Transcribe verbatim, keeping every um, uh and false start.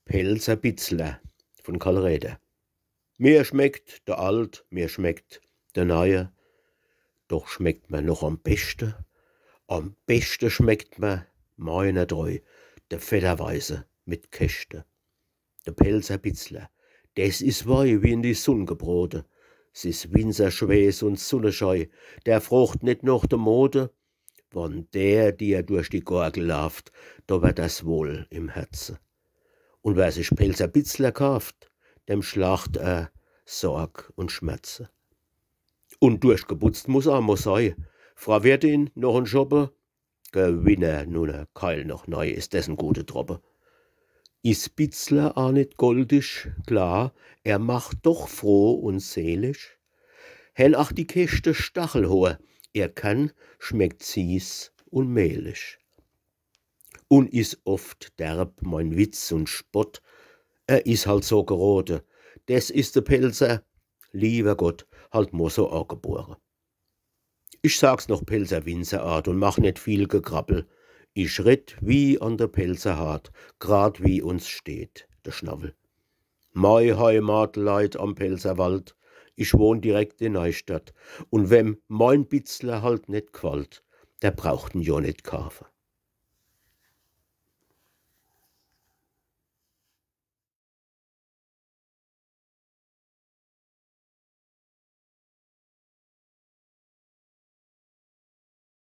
Pälzer Bitzler von Karl Räder. Mir schmeckt der Alt, mir schmeckt der Neie, doch schmeckt mer noch am beschte, am beschte schmeckt mer meiner Treu, der Fedderweiße mit Keschte. Der Pälzer Bitzler, des is Wei wie in die Sunn gebrote. S is Winzerschweeß und Sunneschei, der frocht net noch de Mode. Wann der dir durch die Gorgel laaft, do werd der's wohl im Herze. Und wer sich Pälzer Bitzler kaaft, dem schlacht er Sorg und Schmerze. Und durchgebutzt muss er mo sei. Frau Wirtin, noch en Schoppe? Gewinner, nun, Keil noch nei, is des en gute Droppe. Is Bitzler a nit goldisch klar, er macht doch froh und selig. Hen ach die Keschte Stachelhoor, er kann, schmeckt sieß und mehlig. Und is oft derb mein Witz und Spott, er is halt so gerote. Des is de Pälzer, lieber Gott, halt mo so agebore. Ich sag's noch Pälzer Winzerart und mach net viel Gekrabbel. Ich red, wie an de Pälzer hart, grad wie uns steht de Schnawwel. Mei Heimat leit am Pälzerwald, ich wohn direkt in Neistadt. Und wem mein Bitzler halt net gfallt, der braucht en jo net kaafe.